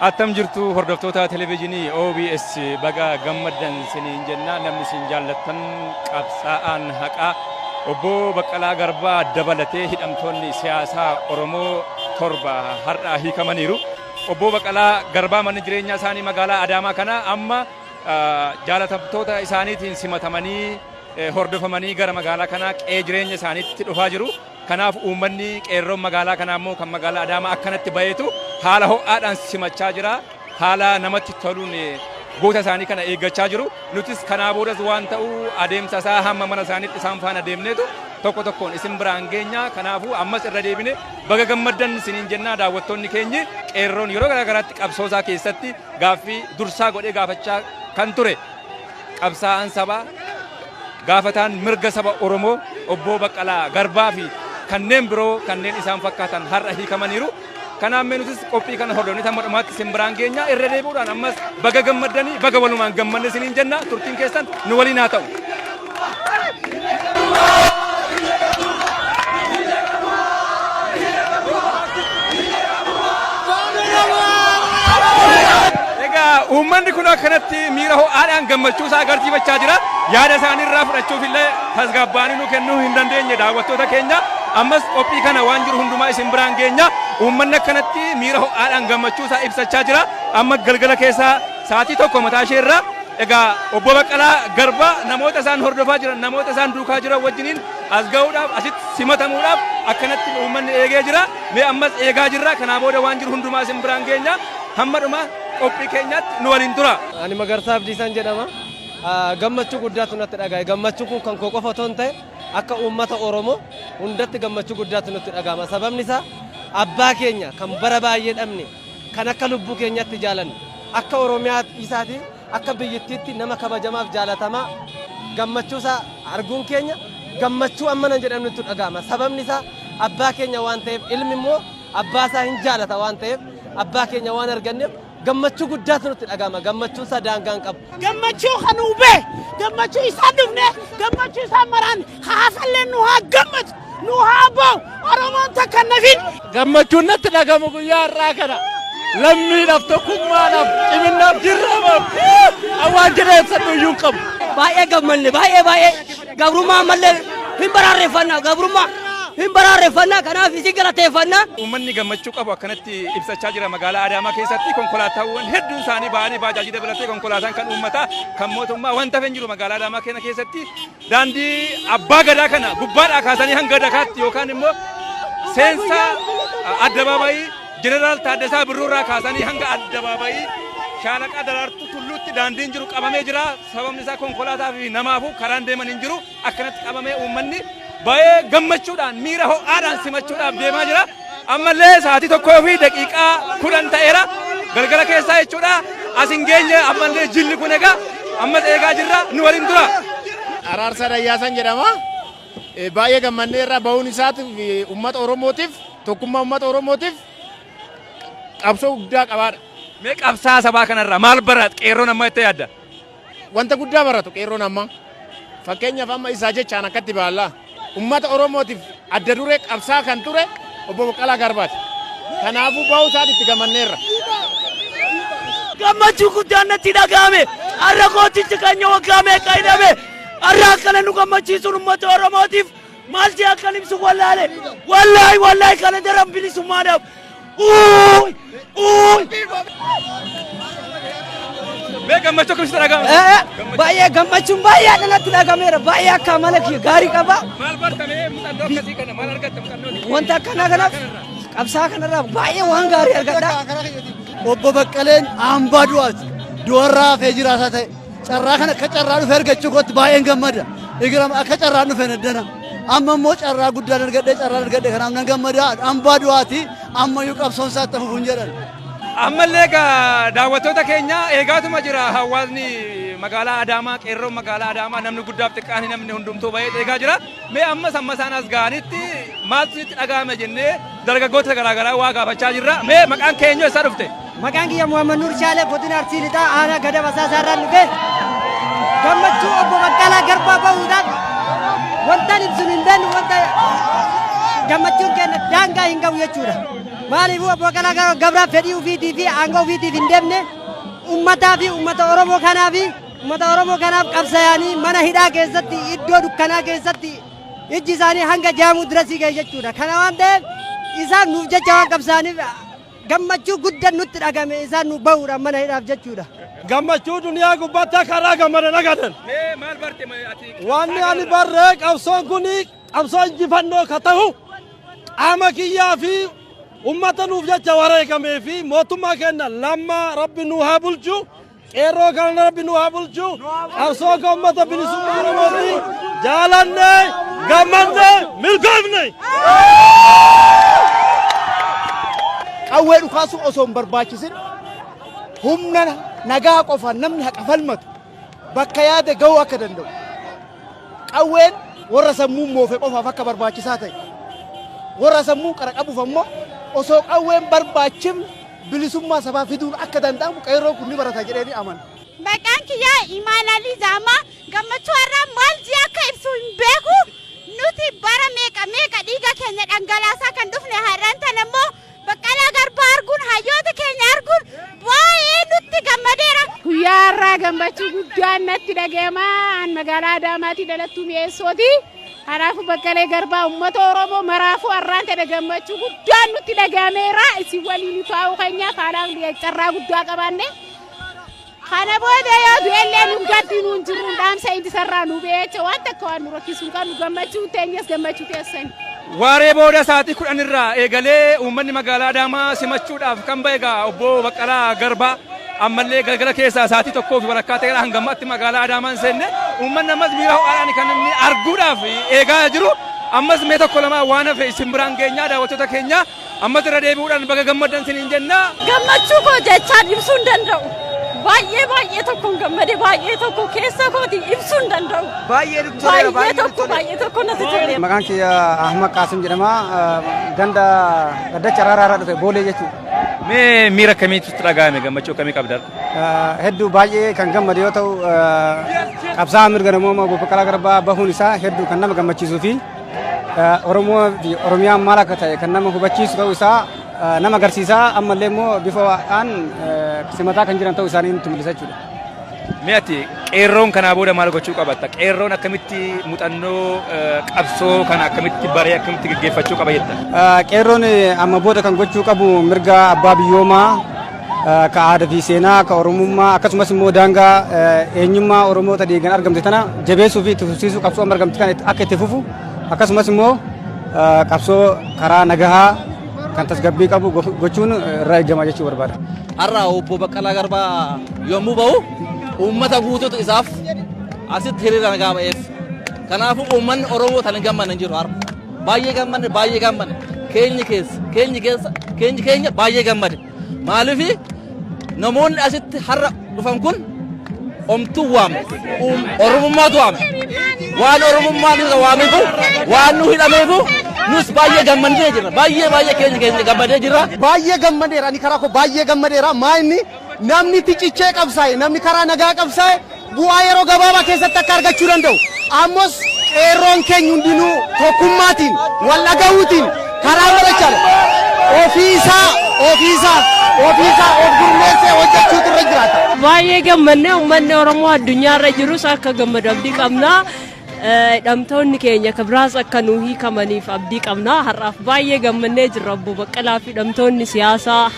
Attam jirtu hordoftoota televezyiinii OBS? Baga gammaddan siniin jenna. Namni isin jaallattan, qabsaa'aan haqaa obbo Baqqalaa Garbaa dabalatee hidhamtoonni siyaasaa Oromoo 7 har'a hiikamaniiru. Obbo Baqqalaa Garbaa manni jireenyaa isaanii magaalaa Adaamaa kana amma jaalatamtoota isaaniitiin simatamanii, hordofamanii gara magaalaa kanaa qe'ee jireenya isaaniitti dhufaa jiru. Kanaaf uummanni qeerroon magaalaa kanaa immoo kan magaalaa Adaamaa akkanatti baheetu haala ho'aadhaan simachaa jira. Haala namatti toluun goota isaanii kana eeggachaa jiru. Nutis kanaa boodas waan ta'u adeemsa isaa hamma mana isaaniitti isaan faana deemneetu tokko tokkoon isin biraan geenya. Kanaafuu ammas irra deebine baga gammaddan isiniin jennaa, daawwattoonni keenyi. Qeerroon yeroo garaa garaatti qabsoo isaa keessatti gaaffii dursaa godhee gaafachaa kan ture, qabsaa'aan sabaa, gaafataan mirga saba Oromoo obbo Baqqalaa Garbaa fi kanneen biroo kanneen isaan fakkaatan har'a hiikamaniiru. Kanaaf mee nutis qophii kana hordofnee hamma dhumaatti isin biraan geenya. Irra deebi'uudhaan ammas baga gammaddanii, baga walumaan gammanne isiniin jenna. Turtiin keessan nu waliin haa ta'u. Egaa uummanni kun akkanatti miira ho'aadhaan gammachuu isaa agarsiifachaa jira. Yaada isaanii irraa fudhachuuf illee tasgabbaa'anii nu kennuu hin dandeenye, daawwattoota keenya. Ammas qophii kana waan jiru hundumaa isin biraan geenya. Uummanni akkanatti miira ho'aadhaan gammachuu isaa ibsachaa jira. Amma galgala keessaa sa'aatii 1 mataa ishee irra egaa obbo Baqqalaa Garbaa namoota isaan hordofaa jiran, namoota isaan duukaa jiran wajjiniin as ga'uudhaaf, asitti simatamuudhaaf akkanatti uummanni eegee jira. Mee ammas eegaa jirra. Kanaa booda waan jiru hundumaa isin biraan geenya. Hamma dhuma qophii keenyaatti nu waliin tura. Ani Magarsaa Abdiisaan jedhama. Gammachuu guddaatu natti dhaga'e. Gammachuun kun kan koo qofa otoo hin ta'e, akka uummata Oromoo hundatti gammachuu guddaatu nutti dhaga'ama. Sababni isaa abbaa keenya kan bara baay'ee dhabne, kan akka lubbuu keenyatti jaalannu, akka Oromiyaa isaatii akka biyyattiitti nama kabajamaaf jaalatamaa, gammachuu isaa arguun keenya gammachuu amma nan jedhamnutti dhaga'ama. Sababni isaa abbaa keenya waan ta'eef, ilmi immoo abbaa isaa hin jaalata waan ta'eef, abbaa keenya waan arganneef gammachuu guddaatu nutti dhaga'ama. Gammachuun isaa daangaa hin qabu. Gammachuu kan hubee gammachuu isaan dhufne, gammachuu isaan maraan haafallee nu haa gammadu, nu haa ba'u, Oromoon takka nafin. Gammachuun natti dhagamu guyyaa har'aa kana lammiidhaaf, tokkummaadhaaf, ciminnaaf jirraamaaf waan jedhee ibsadhu iyyuu hin qabu. Baay'ee gammanne, baay'ee baay'ee. Gabrummaa ammallee hin baraarreeffanna, gabrummaa hin baraarreeffanna, kanaaf isin galateeffanna. Uummanni gammachuu qabu akkanatti ibsachaa jira. Magaalaa Adaamaa keessatti konkolaataawwan hedduun isaanii ba'anii, baajaajii dabalatee, konkolaataan kan uummataa, kan mootummaa wanta hafe hin jiru. Magaalaa Adaamaa kana keessatti daandii abbaa gadaa kana gubbaadhaa kaasanii hanga dakaatti, yookaan immoo seensa addabaabayii Jeneraal Taaddasaa Birruurraa kaasanii hanga addabaabayii Shaalaqaa Daraartuu Tulluutti daandiin jiru qabamee jira. Sababni isaa konkolaataa fi namaafuu karaan deeman hin jiru. Akkanatti qabamee uummanni baay'ee gammachuudhaan, miira ho'aadhaan simachuudhaaf deemaa jira. Ammallee sa'aatii 1:10 ta'eera. Galgala keessaa jechuudha. As hin geenye ammallee jilli kun. Egaa ammas eegaa jirra, nu waliin tura. Araarsaa Dayyaasan jedhama. Baay'ee gammannee irraa bahuun isaatiif uummata Oromootiif, tokkummaa uummata Oromootiif qabsoo guddaa qabaadha. Mee qabsaa sabaa kanarraa maal barat qeerroon amma itti yaadda? Wanta guddaa baratu qeerroon amma. Fakkeenyaaf amma isaa jechaan akkatti baallaa. Uummata Oromootiif adda duree qabsaa kan ture obbo Baqqalaa Garbaati. Kanaafuu bahuu isaati itti gammanneerra. Gammachuu guddaan natti dhaga'ame. Har'a gootichi keenya waggaa meeqa hidhame. Har'a akkana nu gammachiisuun uummata Oromootiif maal jee akkan ibsu wallaale. Wallaahi wallaahi, kana daran bilisummaadhaaf. Uuy uuy. Mee gammachuu akkamitti dhaga'ama? Baay'ee gammachuun baay'ee natti dhagameera. Baay'ee akka amala kiyya gaarii qaba. Maal bartame muuxannoo akkasii kana, maal argatta muuxannoo? Wanta akkanaa kanaaf qabsaa kanarraa baay'ee waan gaarii argadha. Obbo Baqqaleen hambaa du'aati. Du'arraa hafee jiraataa ta'e. Carraa kana akka carraa dhufe argachuu kootti baay'een gammada. Igiram akka carraan dhufe naddana. Amma immoo carraa guddaan argadhee, carraan argadhe kanaaf nan gammada. Hambaa du'aati. Ammayyuu qabsoon isaa itti fufuun jedhan. Ammallee egaa daawwattoota keenya, eegaatuma jira hawaasni magaalaa Adaamaa, qeerroon magaalaa Adaamaa, namni guddaaf xiqqaan, namni hundumtuu bahee eegaa jira. Mee ammas amma isaan as ga'anitti maaltu sitti dhaga'ame jennee dargaggoota garaagaraa waa gaafachaa jirra. Mee maqaan kee eenyu, eessaa dhufte? Maqaan kiyya Muhammad Nuur Shaalee, godina Arsii Lixaa aanaa Gadab Asaasaarraan dhufe. Gammachuu obbo Baqqalaa Garbaa bahuudhaan wanta ibsuun hin dandeenye, wanta gammachuun keenya daangaa hin qabu jechuudha. Maaliifuu obbo Baqqalaa Garbaa fedhii ofiitii fi aangoo ofiitiif hin deemne, uummataa fi uummata Oromoo kanaa fi uummata Oromoo kanaaf qabsaa'anii mana hidhaa keessatti, iddoo dukkanaa keessatti ijji isaanii hanga jaamuu dirasii ga'e jechuudha. Kana waan ta'eef isaan nuuf jecha waan qabsaa'aniif gammachuu guddaan nutti dhagame isaan nu bahuudhaan mana hidhaaf jechuudha. Gammachuu duniyaa gubbaatti karaa gammadan agartan. Maal barte ati? Wanni ani barree, qabsoon kun qabsoo injifannoo ka ta'u, qaama kiyyaa fi ummata nuuf jecha wareegamee fi mootummaa keenya lamma Rabbi nu haa bulchu. Qeerroo kana Rabbi nu haa bulchu. Qabsoo kan ummata bilisummaa Oromooti jaalanne, gammanne, milkoofne. Qawwee dhukaasuu osoo hin barbaachisin humna nagaa qofaan namni haqa falmatu bakka yaade ga'uu akka danda'u. Qawween warra sammuun moofe qofaaf akka barbaachisaa ta'e. Warra sammuu qara qabuuf ammoo osoo qawween barbaachifne bilisummaa sabaa fiduun akka danda'amu qeerroon kun ni barata jedhee ni amana. Maqaan kiyyaa Imaan Alii Zaamaa. Gammachuu har'aa maal jee akka ibsu hin beeku. Nuti bara meeqa meeqa dhiiga keenya dhangalaasaa kan dhufne, har'aan tan ammoo Baqqalaa Garbaa arguun, hayyoota keenya arguun baay'ee nutti gammadeera. Guyyaa har'aa gammachuu guddaan natti dhaga'ama. An magaalaa Adaamaatii dhalattuu mi'eessooti. Kanaafuu Baqqalee Garbaa uummata Oromoo maraafuu har'aan tana gammachuu guddaan nutti dhaga'ameera. Isin waliin taa'uu keenyaaf haalaan carraa guddaa qabaanne. Kana booda yoo du'ellee nu gaddi nuun jirru, dhaamsa intisarraa nu beecha, waan takka waan nu rakkisuu hin qabnu, gammachuu teenyas gammachuu teessan. Waaree booda sa'aatii 10 irraa eegalee uummanni magaalaa Adaamaa simachuudhaaf kan ba'e egaa obbo Baqqalaa Garbaa ammallee galgala keessaa sa'aatii 1:30 ta'eera, hanga ammaatti magaalaa Adaamaa hin seenne. Uummanni ammas miira ho'aadhaan kan inni arguudhaaf eegaa jiru. Ammas mee tokko lama waan hafe isin biraan geenyaa, daawwattoota keenya. Ammas irra deebi'uudhaan baga gammaddan isiniin jenna. Gammachuu koo jechaan ibsuu hin danda'u. Baay'ee baay'ee tokkoon gammade, baay'ee tokko keessa kooti ibsuu hin danda'u. Baay'ee nutti toleera. Baay'ee tokko, baay'ee tokko natti tole. Maqaan kiyya Ahmad Qaasim jedhama. Ganda Gaddacha Araaraa irraa dhufe, Boolee jechuudha. Mee miira akkamiitu sitti dhaga'ame? Gammachuu akkamii qabda? Hedduu baay'ee kan gammade yoo ta'u, qabsaa'aa mirga namoomaa obbo Baqqalaa Garbaa bahuun isaa hedduu kan nama gammachiisuu fi Oromoo fi Oromiyaan maal akka ta'e kan nama hubachiisu ta'uu isaa nama agarsiisa. Ammallee immoo bifa ho'aadhaan simataa kan jiran ta'uu isaanii nutti mul'isa jechuudha. Mee ati qeerroon kanaa booda maal gochuu qabatta? Qeerroon akkamitti muuxannoo qabsoo kana akkamitti baree akkamitti gaggeeffachuu qaba jetta? Qeerroon amma booda kan gochuu qabu mirga abbaa biyyoomaa ka aadaa fi seenaa ka Oromummaa, akkasumas immoo daangaa eenyummaa Oromoota dhiigan argamte tana jabeessuu fi itti fufsiisuu, qabsoo amma argamte kana akka itti fufu, akkasumas immoo qabsoo karaa nagahaa kan tasgabbii qabu gochuun irraa eegama jechuu barbaada. Har'a obbo Baqqalaa Garbaa yommuu ba'u uummata guutuutu isaaf asitti hiriira nagaa ba'eef. Kanaafuu uummanni Oromoo tan hin gammanne hin jiru har'a. Baay'ee gammanne, baay'ee gammanne. Keenyi keessa, keenyi keessa, keenyi keenya baay'ee gammade. Maaliif namoonni asitti har'a dhufan kun omtuu waame. Oromummaatu waame. Waan Oromummaan isa waameefu, waan nu hidhameefu, nus baay'ee gammannee jirra. Baay'ee baay'ee keenya keenya gammadee jirra. Baay'ee gammadeera, ani karaa koo baay'ee gammadeera. Maa inni namni itti cichee qabsaa'e, namni karaa nagaa qabsaa'e bu'aa yeroo gabaabaa keessatti akka argachuu danda'u. Ammos qeerroon keenya hundinuu tokkummaatiin wal dhagahuutiin karaa marachaan ofiisaa ofiisaa ofiisaa of gurmeessee hojjechuutu irra jiraata. Baay'ee gammannee, uummanni Oromoo addunyaarra jirus akka gammadu abdii qabna. Hidhamtoonni keenya kan biraas akka nu hiikamaniif abdii qabna. Har'aaf baay'ee gammannee jirra. Obbo Baqqalaa fi hidhamtoonni siyaasaa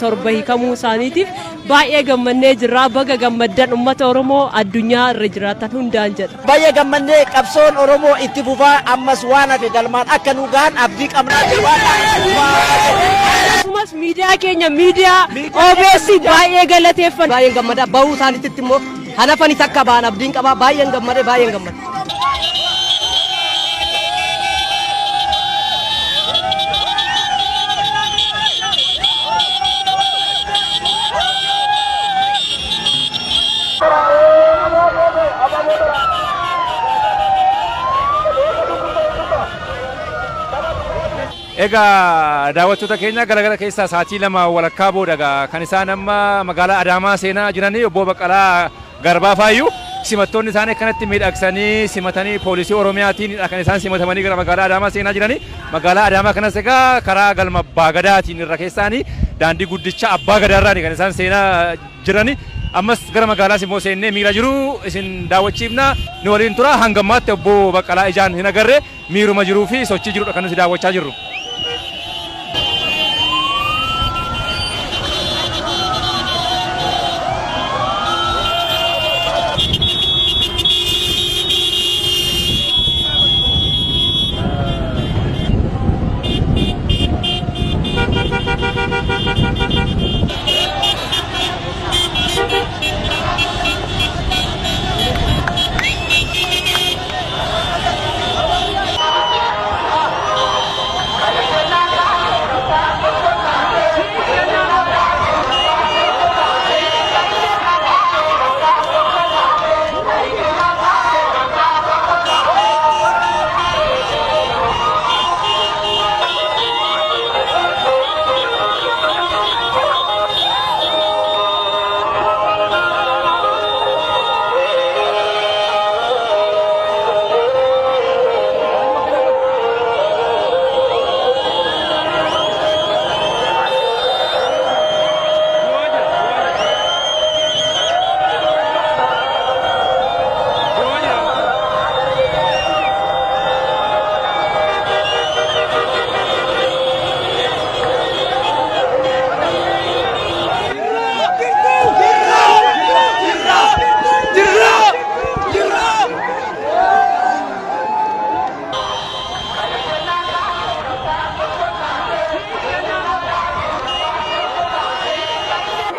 7 hiikamuu isaaniitiif baay'ee gammannee jirra. Baga gammaddan uummata Oromoo addunyaa irra jiraatan hundaan jedha. Baay'ee gammannee, qabsoon Oromoo itti fufaa, ammas waan hafe galmaan akka nu gahan abdii qabna. Akkasumas miidiyaa keenya, miidiyaa OBS baay'ee galateeffanna. Baay'een gammada bahuu isaaniitti, immoo hanafanis akka ba'an abdiin qaba. Baay'een gammade, baay'een gammade. Egaa daawwattoota keenya, galgala keessaa sa'aatii 2:15 booda egaa kan isaan amma magaalaa Adaamaa seenaa jiranii obbo Baqqalaa Garbaa faayyuu. Simattoonni isaanii akkanatti miidhagsanii simatanii poolisii Oromiyaatiin kan isaan simatamanii gara magaalaa Adaamaa seenaa jiranii. Magaalaa Adaamaa kanas egaa karaa galma Abbaa Gadaatiin irra keessaanii daandii guddicha Abbaa Gadaarraani kan isaan seenaa jiranii. Ammas gara magaalaas immoo seennee miira jiru isin daawwachiifna, nu waliin tura. Hanga ammaatti obbo Baqqalaa ijaan hin agarre, miiruma jiruu fi sochii jirudha kan nuti daawwachaa jirru.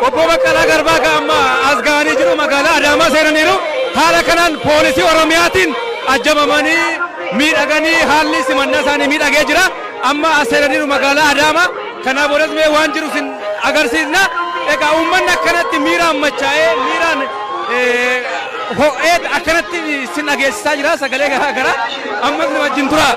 Obbo Baqqalaa Garbaa ka amma as ga'anii jiru, magaalaa Adaamaa seenaniiru. Haala kanaan poolisii Oromiyaatiin ajjabamanii miidhaganii haalli simannaa isaanii miidhagee jira. Amma as seenaniiru magaalaa Adaamaa. Kanaaf boodas mee waan jiru isin agarsiisna. Egaa uummanni akkanatti miiraan machaa'ee miiraan ho'ee akkanatti isin dhageessisaa jira sagalee garaa garaa. Ammas nu wajjin tura.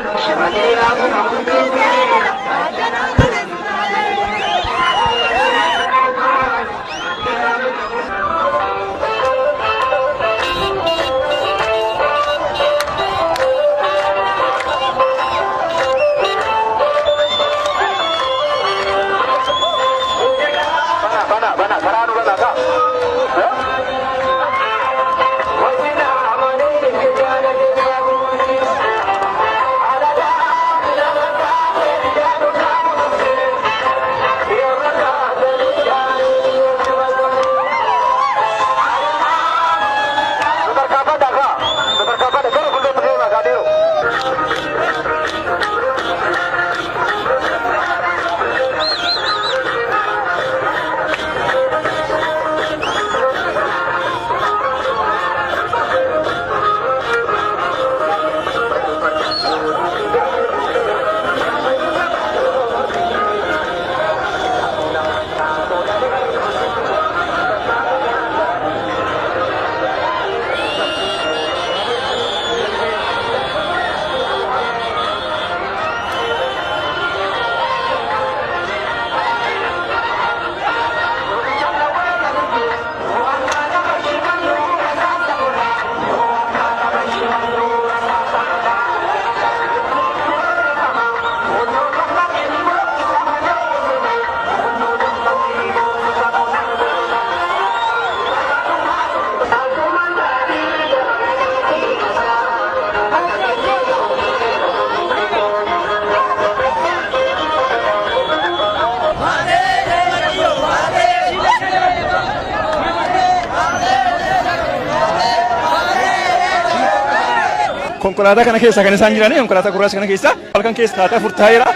Konkolaataa kana keessa kan isaan jiran, konkolaataa gurraacha kana keessa halkan keessa taatee 4 taa'eera.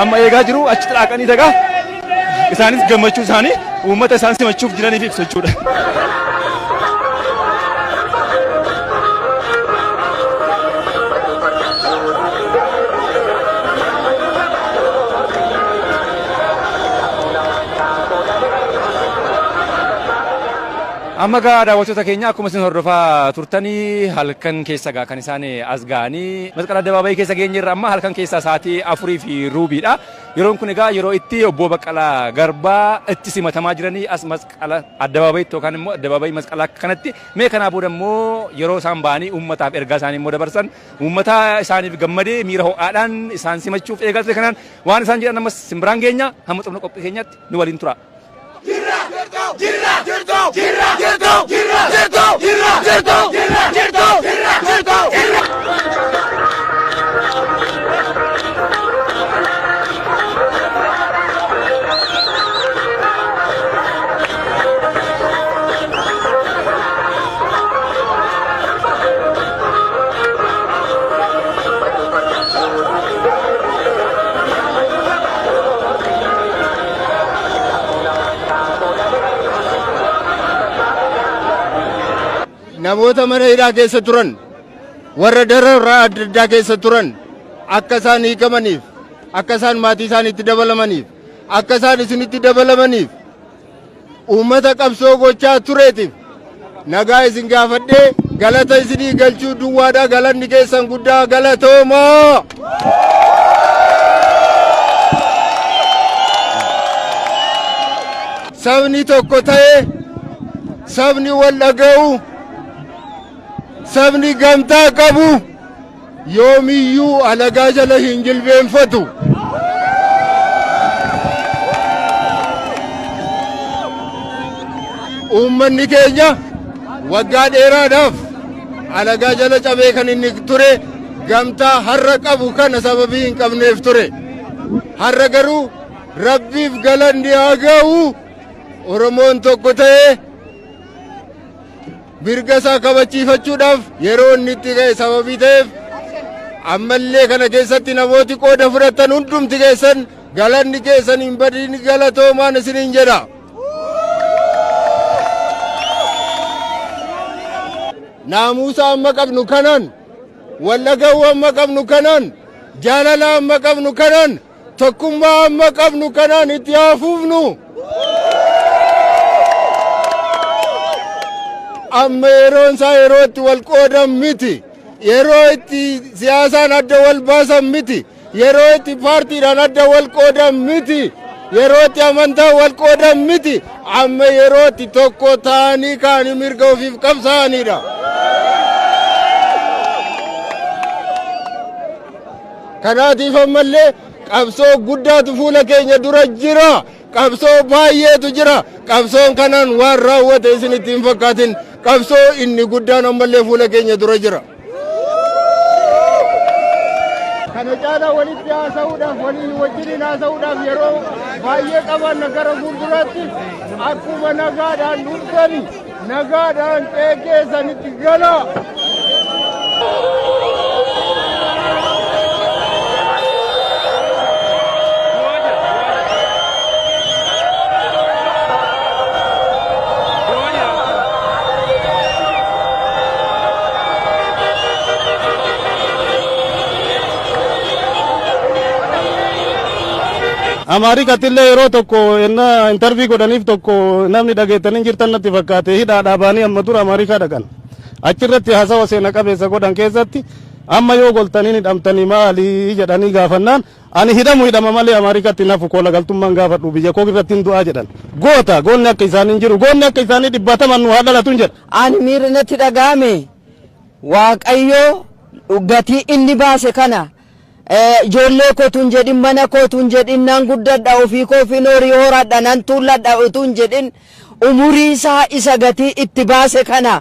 Amma eegaa jiru, achitti dhaaqanii tagaa isaanis gammachuu isaanii uummata isaan simachuuf jiraniif ibsu jechuudha. Amma gaa daawwattoota keenya, akkuma isin hordofaa turtanii, halkan keessa gaa kan isaan as ga'anii Masqala Addabaabayii keessa geenyerra. Amma halkan keessa sa'aatii 4:15dha. Yeroon kun egaa yeroo itti obbo Baqqalaa Garbaa itti simatamaa jiranii as Masqala Addabaabayiitti yookaan immoo Addabaabayii Masqalaa kanatti. Mee kanaa booda immoo yeroo isaan ba'anii uummataaf ergaa isaanii immoo dabarsan, uummata isaaniif gammadee miira ho'aadhaan isaan simachuuf eegalte kanaan waan isaan jedhan ammas simbiraan geenya. Hamma xumura qophii keenyaatti nu waliin tura. Jirra jirtu, jirtu, jirra jirtu, jirra jirtu, jirra jirtu, jirra jirtu, jirra jirtu, jirra. Namoota mana hidhaa keessa turan, warra dararraa adda addaa keessa turan, akka isaan hiikamaniif, akka isaan maatii isaaniitti dabalamaniif, akka isaan isinitti dabalamaniif, uummata qabsoo gochaa tureetiif nagaa isin gaafadhee galata isinii galchuu duwwaadha. Galanni keessan guddaa, galatoomaa. Sabni tokko ta'e, sabni wal dhaga'u, sabni gamtaa qabu yoomiyyuu alagaa jala hin jilbeenfatu. Uummanni keenya waggaa dheeraadhaaf alagaa jala cabee kan inni ture gamtaa har'a qabu kana sababii hin qabneef ture. Har'a garuu Rabbiif galanni haa ga'u, Oromoon tokko ta'ee mirga isaa kabachiifachuudhaaf yeroo inni itti ga'e sababii ta'eef, ammallee kana keessatti namooti qooda fudhatan hundumti keessan galanni keessan hin badin, galatoomaan isiniin jedha. Naamusa amma qabnu kanaan, wal dhaga'uu amma qabnu kanaan, jaalala amma qabnu kanaan, tokkummaa amma qabnu kanaan itti haa fufnu. Amma yeroon isaa yeroo itti wal qoodan miti. Yeroo itti siyaasaan adda wal baasan miti. Yeroo itti paartiidhaan adda wal qoodan miti. Yeroo itti amantaa wal qoodan miti. Amma yeroo itti tokko ta'anii ka'anii mirga ofiif qabsaa'anidha. Kanaatiif ammallee qabsoo guddaatu fuula keenya dura jira. Qabsoo baay'eetu jira. Qabsoon kanaan waan raawwate isinitti hin fakkaatin. Qabsoo inni guddaan ammallee fuula keenya dura jira. Kana caalaa walitti haasa'uudhaaf, waliin wajjiniin haasa'uudhaaf yeroo baay'ee qabaanna gara fuulduraatti. Akkuma nagaadhaan dhuftani nagaadhaan qe'ee keessanitti galaa. Amaarikatti illee yeroo tokko enna interview godhaniif tokko namni dhageettanii jirtan natti fakkaate, hidhaadhaa baanii amma dura Amaarikaa dhaqan. Achirratti haasawa seena qabeessa godhan keessatti, amma yoo goltanii hidhamtanii maali jedhanii gaafannaan, ani hidhamu hidhama malee Amaarikatti nafu koola galtummaan gaafadhu, biyya koo irratti hin du'aa jedhan. Goota, goonni akka isaanii hin jiru, goonni akka isaanii dhibbaataman nu haa dhalatu hin jedha. Ani miirri natti dhaga'ame, Waaqayyo gatii inni baase kana, ijoollee kootu hin jedhin, mana kootu hin jedhin, nan guddadha, ofii koofiin horii horadha, nan tuulladha utuu hin jedhin, umurii isaa isa gatii itti baase kana,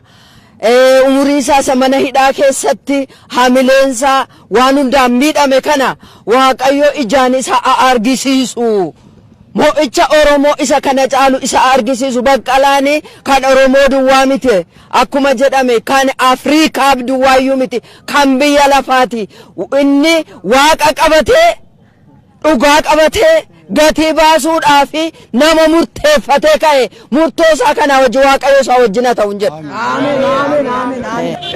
umurii isaa isa mana hidhaa keessatti hamileensaa waan hundaan miidhame kana, Waaqayyo ijaan isa argisiisu. Mo'icha Oromoo isa kana caalu isa argisiisu. Baqqalaani kan Oromoo duwwaa miti. Akkuma jedhame kan Afriikaaf duwwaayyuu miti. Kan biyya lafaati. Inni Waaqa qabatee, dhugaa qabatee, gatii baasuudhaaf nama murteeffatee ka'e, murtoo isaa kanaa wajjin Waaqayyo isaa wajjin haa ta'u hin jedhu.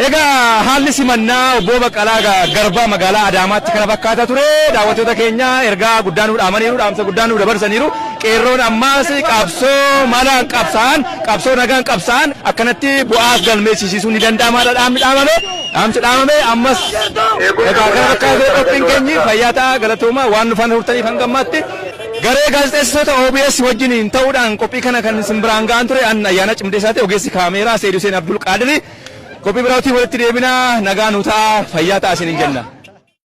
Egaa haalli simannaa obbo Baqqalaa Garbaa magaalaa Adaamaatti kana fakkaata ture. Daawwattoota keenya, ergaa guddaa nuu dhaamaniiru, dhaamsa guddaa nuu dabarsaniiru. Qeerroon ammaas qabsoo malaan qabsaan, qabsoo nagaan qabsaan akkanatti bu'aas galmeessisiisuu ni danda'amaadha dhaamni dhaamame. Dhaamsi dhaamame ammas egaa kana fakkaatee qophiin keenyi fayyaa ta'a galatooma waan nu faana turtaniif hanga ammaatti. Garee gaazexeessitoota OBS wajjiniin ta'uudhaan qophii kana kan isin biraan ga'an ture an Ayyaanaa Cimdeessaati ogeessi kaameeraa Seed Huseen Abdul Qaadiri. Qophii biraatiin walitti deebinaa nagaa nu ta'a fayyaa ta'a isiniin jenna.